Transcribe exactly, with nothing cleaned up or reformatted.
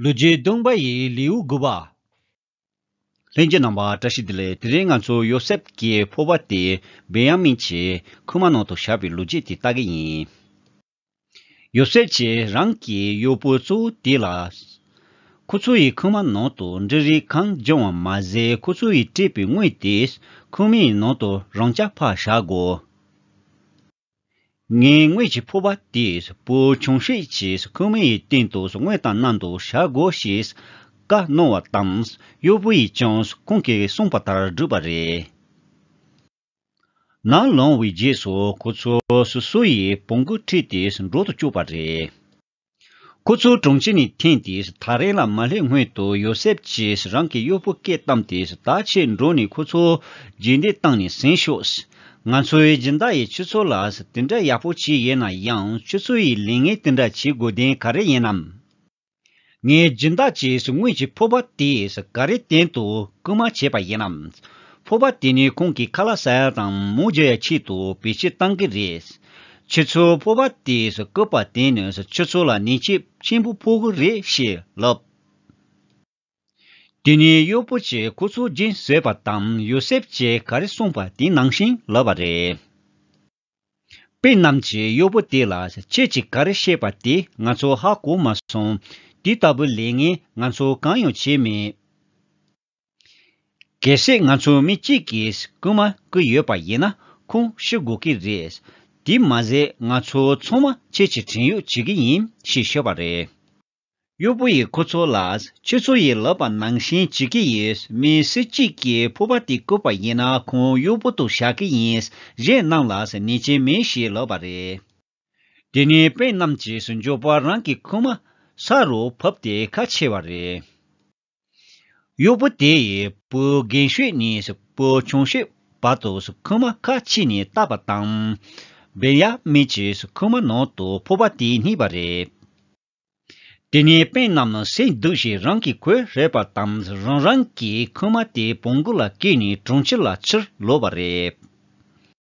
ལོ་རྒྱུས་བདུན་པ་ཡི་ལེའུ་དགུ་པ། ལྷན་རྒྱས་རྣམ་པ་བཀྲ་ཤིས་བདེ་ལེགས། དེ་རིང་ང་ཚོ་ཡོ་སེབ་ཀྱི་ཕོར་པ་དེ་བེན་ཡ་མིན་གྱི་ཁུག་མ་ནང་དུ་བཞག་པའི་ལོ་རྒྱུས་དེ་ལྟ་གི་ཡིན། ཡོ་སེབ་ཀྱིས་རང་གི་གཡོག་པོ་གཙོ་བོ་དེ་ལ། ཁོ་ཚོ་ཡི་ཁུག་མ་ནང་དུ་འབྲུ་རིགས་གང་སྦྱོང་བ་མ་ཟད། ཁོ་ཚོ་ཡི་སྤྲད་པའི་དངུལ་དེ་ཁུག་མའི་ནང་དུ་རང་འཇགས་ཕར་བཞག་དགོས། ངའི་དངུལ་གྱི་ཕོར་པ་དེ་བུ་ཆུང་ཤོས་ཀྱི་ཁུག་མའི་སྟེང་དུ་དངུལ་དང་མཉམ་དུ་བཞག་དགོས་ཞེས་བཀའ་གནང་བ་དང་། གཡོག་པོ་ཡིས་ཀྱང་ཁོང་གིས་གསུངས་པ་ལྟར་བསྒྲུབས་པ་རེད། ནམ་ལངས་པའི་རྗེས་སུ་ཁོ་ཚོ་སོ་སོ་ཡི་བོང་གུ་ཁྲིད་དེ་འགྲོ་དུ་བཅུག་པ་རེད། ཁོ་ཚོ་གྲོང་ཁྱེར་ནས་ཐོན་ཏེ་ཐག་རིང་ལ་མ་སླེབས་སྔོན་དུ་ཡོ་སེབ་ཀྱིས་རང་གི་གཡོག་པོ་སྐད་བཏང་སྟེ། ད་ཁྱེད་འགྲོ་ནས་ཁོ་ཚོ་རྗེས་འདེད་བཏང་ནས་ཟིན་ཤོག །ང་ཚོའི་སྦྱིན་བདག་ཡིས་ཁྱེད་ཚོ་ལ་དེ་འདྲ་ཡག་པོ་ཅིག་ཡིན་ན་ཡང་། ཁྱེད་ཚོ་ཡིས་ལས་ངན་དེ་འདྲ་བྱེད་དགོས་དོན་ག་རེ་ཡིན་ནམ། ངའི་སྦྱིན་བདག་གིས་དངུལ་གྱི་ཕོར་པ་དེས་ག་རེ་དོན་དུ་རྐུ་མ་བྱས་པ་ཡིན་ནམ། ཕོར་པ་དེ་ནི་ཁོང་གི་ཁ་ལག་ཟ་ཡ་དང་མུ་འཇོག་ཡ་ཆེད་དུ་བེད་སྤྱོད་གཏང་གི་རེད། ཁྱེད་ཚོས་ཕོར་པ་དེས་རྐུ་བ་དེ་ནི་ཁྱེད་ཚོ་ལ་ཉེས་ཆད་ཆེན་པོ་ཕོག་གི་རེད་ཞེས་ལབ། དེ་ནས་གཡོག་པོ་ཆེས་ཁོ་ཚོ་རྒྱན་བཟོས་པ་དང་ཡོ་སེབ་ཀྱིས་ག་རེ་གསུངས་པ་དེ་ནང་བཞིན་ལབ་པ་རེད། དཔོན་རྣམས་ཀྱིས་གཡོག་པོ་དེ་ལ། ཁྱེད་ཀྱིས་ག་རེ་བཤད་པ་དེ་ང་ཚོ་ཧ་གོ་མ་སོང་། དེ་ལྟ་བུའི་ལས་ངན་ང་ཚོ་གང་ཡང་བྱས་མེད། གལ་སྲིད་ང་ཚོ་མི་གཅིག་གིས་རྐུན་མ་རྐུས་ཡོད་པ་ཡིན་ན་ཁོང་ཤི་དགོས་ཀྱི་རེད། དེ་མ་ཟད་ང་ཚོ་ཚང་མ་ཁྱེད་ཀྱི་བྲན་གཡོག་བྱེད་ཀྱི་ཡིན་ཞེས་ཤོད་པ་རེད། གཡོག་པོ་ཡིས་ཁོ་ཚོ་ལ། ཁྱེད་ཚོ་ཡིས་ལབ་པ་ནང་བཞིན་བྱེད་ཀྱི་ཡོད། མི་སུ་གཅིག་གིས་ཕོར་པ་དེ་རྐུས་པ་ཡིན་ན་ཁོང་གཡོག་པོ་དུ་བཞག་གི་ཡིན། གཞན་རྣམས་ལ་ཉེས་ཆད་མེད་ཞེས་ལབ་པ་རེད། དེ་ནས་དཔོན་རྣམས་ཀྱིས་མགྱོགས་པར་རང་གི་རྐུན་མ་ས་རུ་ཕབ་སྟེ་ཁ་ཕྱེ་བ་རེད། གཡོག་པོ་དེ་ཡིས་བུ་རྒན་ཤོས་ནས་བུ་ཆུང་ཤོས་བར་དུ་རྐུན་མ་ཁ་ཕྱེ་ནས་བཏགས་པ་དང་། བེན་ཡ་མིན་གྱི་རྐུན་མ་ནང་དུ་ཕོར་པ་དེ་རྙེད་པ་རེད། དེ་ནས་དཔོན་རྣམས་སེམས་སྡུག་བྱས་རང་གི་གོས་ཧྲལ་པ་དང་རང་རང་གི་རྐུན་མ་དེ་བོང་གུ་ལ་བཀལ་ནས་གྲོང་ཁྱེར་ལ་ཕྱིར་ལོག་པ་རེད།